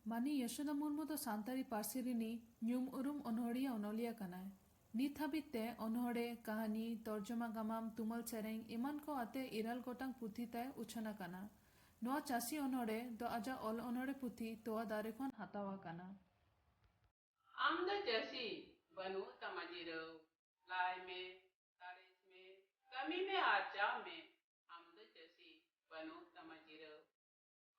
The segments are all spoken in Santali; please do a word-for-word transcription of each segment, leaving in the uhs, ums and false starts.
ᱢᱟᱹᱱᱤ ᱭᱚᱥᱳᱫᱟ ᱢᱩᱨᱢᱩ ᱫᱚ ᱥᱟᱱᱛᱟᱲᱤ ᱯᱟᱹᱨᱥᱤ ᱨᱤᱱᱤᱡ ᱧᱩᱢ ᱩᱨᱩᱢ ᱚᱱᱚᱬᱦᱤᱭᱟᱹ ᱚᱱᱚᱞᱤᱭᱟᱹ ᱠᱟᱱᱟᱭ᱾ ᱱᱤᱛ ᱦᱟᱹᱵᱤᱡ ᱛᱮ ᱚᱱᱚᱬᱦᱮ, ᱠᱟᱹᱦᱱᱤ, ᱛᱚᱨᱡᱚᱢᱟ ᱜᱟᱢᱟᱢ, ᱛᱩᱢᱟᱹᱞ ᱥᱮᱨᱮᱧ ᱮᱢᱟᱱ ᱠᱚ ᱟᱛᱮ ᱤᱨᱟᱹᱞ ᱜᱚᱴᱟᱝ ᱯᱩᱛᱷᱤ ᱛᱟᱭ ᱩᱪᱷᱟᱹᱱ ᱟᱠᱟᱱᱟ᱾ ᱱᱚᱣᱟ ᱪᱟᱹᱥᱤ ᱚᱱᱚᱬᱦᱮ ᱫᱚ ᱟᱡᱟᱜ ᱚᱞ ᱚᱱᱚᱬᱦᱮ ᱯᱩᱛᱷᱤ ᱛᱚᱣᱟ ᱫᱟᱨᱮ ᱠᱷᱚᱱ ᱦᱟᱛᱟᱣ ᱟᱠᱟᱱᱟ᱾ ᱟᱢ ᱫᱚ ᱪᱟᱹᱥᱤ, ᱵᱟᱹᱱᱩᱜ ᱛᱟᱢᱟ ᱡᱤᱨᱟᱹᱣ᱾ ᱞᱟᱭ ᱢᱮ, ᱛᱟᱲᱮᱥ ᱢᱮ, ᱠᱟᱹᱢᱤ ᱢᱮ, ᱟᱨᱡᱟᱣ ᱢᱮ᱾ ᱟᱢ ᱫᱚ ᱪᱟᱹᱥᱤ, ᱵᱟᱹᱱᱩᱜ ᱛᱟᱢᱟ ᱡᱤᱨᱟᱹᱣ᱾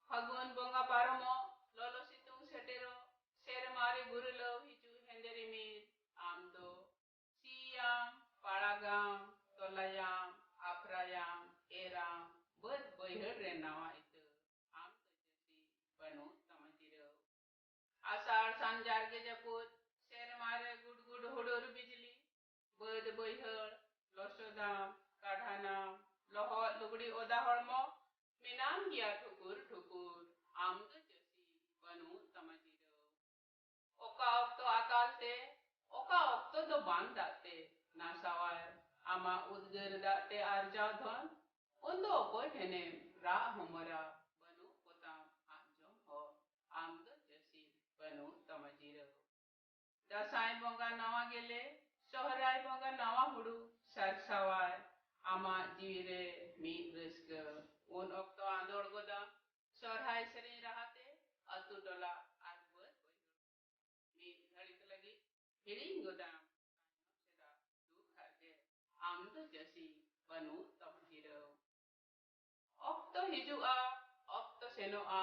ᱯᱷᱟᱹᱜᱩᱱ ᱵᱚᱸᱜᱟ ᱯᱟᱨᱚᱢᱚᱜ, ᱞᱚᱞᱚ ᱥᱤᱛᱩᱝ ᱥᱮᱴᱮᱨᱚᱜ, ᱥᱮᱨᱢᱟ ᱨᱮ ᱜᱩᱨᱞᱟᱹᱣ ᱦᱤᱡᱩᱜ ᱦᱮᱸᱫᱮ ᱨᱤᱢᱤᱞ᱾ ᱟᱢ ᱫᱚ ᱥᱤᱭᱟᱢ, ᱯᱟᱲᱟᱜᱟᱢ, ᱛᱚᱞᱟᱭᱟᱢ, ᱟᱯᱷᱨᱟᱭᱟᱢ, ᱮᱨᱟᱢ, ᱵᱟᱹᱫᱽ ᱵᱟᱹᱭᱦᱟᱹᱲ ᱨᱮ ᱱᱟᱣᱟ ᱤᱛᱟᱹ᱾ ᱟᱢ ᱫᱚ ᱪᱟᱹᱥᱤ, ᱵᱟᱹᱱᱩᱜ ᱛᱟᱢᱟ ᱡᱤᱨᱟᱹᱣ᱾ ᱟᱥᱟᱲ ᱥᱟᱱ ᱡᱟᱨᱜᱮ ᱡᱟᱹᱯᱩᱫ, ᱥᱮᱨᱢᱟ ᱨᱮ ᱜᱩᱰᱜᱩᱰ ᱦᱩᱰᱩᱨ ᱵᱤᱡᱽᱞᱤ, ᱵᱟᱹᱫᱽ ᱵᱟᱹᱭᱦᱟᱹᱲ ᱞᱚᱥᱚᱫᱟᱢ, ᱠᱟᱰᱷᱟᱱᱟᱢ, ᱞᱚᱦᱚᱫ ᱞᱩᱜᱽᱲᱤ ᱚᱫᱟ ᱦᱚᱲᱢᱚ, ᱢᱮᱱᱟᱢ ᱜᱮᱭᱟ ᱴᱷᱩᱠᱩᱨ ᱴᱷᱩᱠᱩᱨ᱾ ᱟᱢ ᱫᱚ ᱪᱟᱹᱥᱤ, ᱵᱟᱹᱱᱩᱜ ᱛᱟᱢᱟ ᱡᱤᱨᱟᱹᱣ᱾ ᱚᱠᱟ ᱚᱠᱛᱚ ᱟᱠᱟᱞ ᱛᱮ, ᱚᱠᱟ ᱚᱠᱛᱚ ᱫᱚ ᱵᱟᱱ ᱫᱟᱜ ᱛᱮ ᱱᱟᱥᱟᱣᱟᱭ ᱟᱢᱟᱜ ᱩᱫᱽᱜᱟᱹᱨ ᱫᱟᱜ ᱛᱮ ᱟᱨᱡᱟᱣ ᱫᱷᱚᱱ, ᱩᱱᱫᱚ ᱚᱠᱚᱭ ᱴᱷᱮᱱᱮᱢ ᱨᱟᱜ ᱦᱚᱢᱚᱨᱟ? ᱵᱟᱹᱱᱩᱜ ᱠᱚᱛᱟᱢ ᱟᱸᱡᱚᱢ ᱦᱚᱲ, ᱟᱢ ᱫᱚ ᱪᱟᱹᱥᱤ, ᱵᱟᱹᱱᱩᱜ ᱛᱟᱢᱟ ᱡᱤᱨᱟᱹᱣ᱾ ᱫᱟᱸᱥᱟᱭ ᱵᱚᱸᱜᱟ ᱱᱟᱣᱟ ᱜᱮᱞᱮ, ᱥᱚᱦᱨᱟᱭ ᱵᱚᱸᱜᱟ ᱱᱟᱣᱟ ᱦᱩᱲᱩ ᱥᱟᱨᱥᱟᱣᱟᱭ ᱟᱢᱟᱜ ᱡᱤᱣᱤ ᱨᱮ ᱢᱤᱫ ᱨᱟᱹᱥᱠᱟᱹ᱾ ᱩᱱ ᱚᱠᱛᱚ ᱟᱸᱫᱳᱲ ᱜᱚᱫᱟᱢ ᱥᱚᱦᱨᱟᱭ ᱥᱮᱨᱮᱧ ᱨᱟᱦᱟᱛᱮ ᱟᱹᱛᱩ ᱴᱚᱞᱟ ᱟᱨ ᱵᱟᱹᱫᱽ ᱵᱟᱹᱭᱦᱟᱹᱲ᱾ ᱢᱤᱫ ᱜᱷᱟᱹᱲᱤᱠ ᱞᱟᱹᱜᱤᱫ ᱦᱤᱲᱤᱧ ᱜᱚᱫᱟᱢ ᱛᱟᱭᱱᱚᱢ ᱥᱮᱫᱟᱜ ᱫᱩᱠ ᱦᱟᱨᱠᱮᱛ᱾ ᱟᱢ ᱫᱚ ᱪᱟᱹᱥᱤ, ᱵᱟᱹᱱᱩᱜ ᱛᱟᱢᱟ ᱡᱤᱨᱟᱹᱣ᱾ ᱚᱠᱛᱚ ᱦᱤᱡᱩᱜᱼᱟ, ᱚᱠᱛᱚ ᱥᱮᱱᱚᱜᱼᱟ,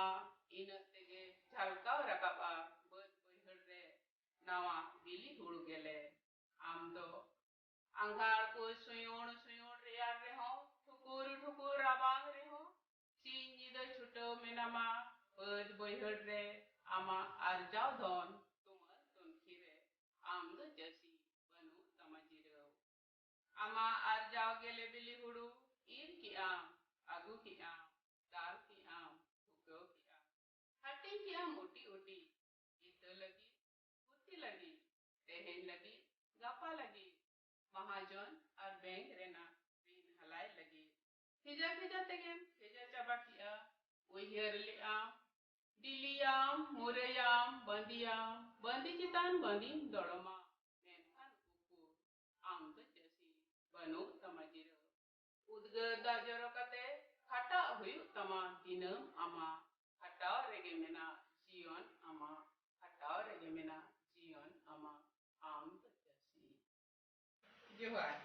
ᱤᱱᱟᱹᱜ ᱛᱮᱜᱮ ᱡᱷᱟᱞᱠᱟᱣ ᱨᱟᱠᱟᱵᱼᱟ ᱵᱟᱹᱫᱽ ᱵᱟᱹᱭᱦᱟᱹᱲ ᱨᱮ ᱱᱟᱣᱟ ᱵᱤᱞᱤ ᱦᱩᱲᱩ ᱜᱮᱞᱮ᱾ ᱟᱢ ᱫᱚ ᱟᱸᱜᱷᱟᱲ ᱠᱚ ᱥᱩᱭᱩᱲ ᱥᱩᱭᱩᱲ ᱨᱮᱭᱟᱲ ᱨᱮᱦᱚᱸ, ᱴᱷᱩᱠᱩᱨ ᱴᱷᱩᱠᱩᱨ ᱨᱟᱵᱟᱝ ᱨᱮᱦᱚᱸ, ᱥᱤᱧ ᱧᱤᱫᱟᱹ ᱪᱷᱩᱴᱟᱹᱣ ᱢᱮᱱᱟᱢᱟ ᱵᱟᱹᱫᱽ ᱵᱟᱹᱭᱦᱟᱹᱲ ᱨᱮ ᱟᱢᱟᱜ ᱟᱨᱡᱟᱣ ᱫᱷᱚᱱ ᱛᱩᱢᱟᱹᱞ ᱛᱩᱱᱠᱷᱤ ᱨᱮ᱾ ᱟᱢ ᱫᱚ ᱪᱟᱹᱥᱤ, ᱵᱟᱹᱱᱩᱜ ᱛᱟᱢᱟ ᱡᱤᱨᱟᱹᱣ᱾ ᱟᱢᱟᱜ ᱟᱨᱡᱟᱣ ᱜᱮᱞᱮ ᱵᱤᱞᱤ ᱦᱩᱲᱩ ᱤᱨ ᱠᱮᱜᱼᱟᱢ, ᱟᱹᱜᱩ ᱠᱮᱜᱼᱟᱢ, ᱫᱟᱞ ᱠᱮᱜᱼᱟᱢ, ᱴᱷᱩᱠᱟᱹᱣ ᱠᱮᱜᱼᱟᱢ, ᱦᱟᱹᱴᱤᱧ ᱠᱮᱜᱼᱟᱢ ᱩᱴᱤ ᱩᱴᱤ, ᱤᱛᱟᱹ ᱞᱟᱹᱜᱤᱫ, ᱯᱩᱛᱤ ᱞᱟᱹᱜᱤᱫ, ᱛᱮᱦᱮᱧ ᱞᱟᱹᱜᱤᱫ, ᱜᱟᱯᱟ ᱞᱟᱹᱜᱤᱫ, ᱢᱟᱦᱟᱡᱚᱱ ᱟᱨ ᱵᱮᱝᱠ ᱨᱮᱱᱟᱜ ᱨᱤᱱ ᱦᱟᱞᱟᱭ ᱞᱟᱹᱜᱤᱫ᱾ ᱵᱷᱮᱡᱟ ᱵᱷᱮᱡᱟ ᱛᱮᱜᱮᱢ ᱵᱷᱮᱡᱟ ᱪᱟᱵᱟ ᱠᱮᱜᱼᱟ᱾ ᱩᱭᱦᱟᱹᱨ ᱞᱮᱜᱼᱟᱢ, ᱰᱤᱞᱤᱭᱟᱢ, ᱢᱩᱨᱟᱹᱭᱟᱢ, ᱵᱟᱸᱫᱤᱭᱟᱢ, ᱵᱟᱸᱫᱤ ᱪᱮᱛᱟᱱ ᱵᱟᱸᱫᱤᱢ ᱫᱚᱲᱚᱢᱟ, ᱢᱮᱱᱠᱷᱟᱱ ᱩᱠᱩᱨ ᱟᱢ ᱫᱚ ᱪᱟᱹᱥᱤ, ᱵᱟᱹᱱᱩᱜ ᱛᱟᱢᱟ ᱡᱤᱨᱟᱹᱣ᱾ ᱩᱫᱽᱜᱟᱹᱨ ᱫᱟᱜ ᱡᱚᱨᱚ ᱠᱟᱛᱮ ᱠᱷᱟᱴᱟᱜ ᱦᱩᱭᱩᱜ ᱛᱟᱢᱟ ᱫᱤᱱᱟᱹᱢ ᱟᱢᱟᱜ, ᱠᱷᱟᱴᱟᱣ ᱨᱮᱜᱮ ᱢᱮᱱᱟᱜ ᱡᱤᱭᱚᱱ ᱟᱢᱟᱜ, ᱠᱷᱟᱴᱟᱣ ᱨᱮᱜᱮ ᱢᱮᱱᱟᱜ ᱡᱤᱭᱚᱱ ᱟᱢᱟᱜ, ᱟᱢ ᱫᱚ ᱪᱟᱹᱥᱤ᱾ ᱡᱚᱦᱟᱨ᱾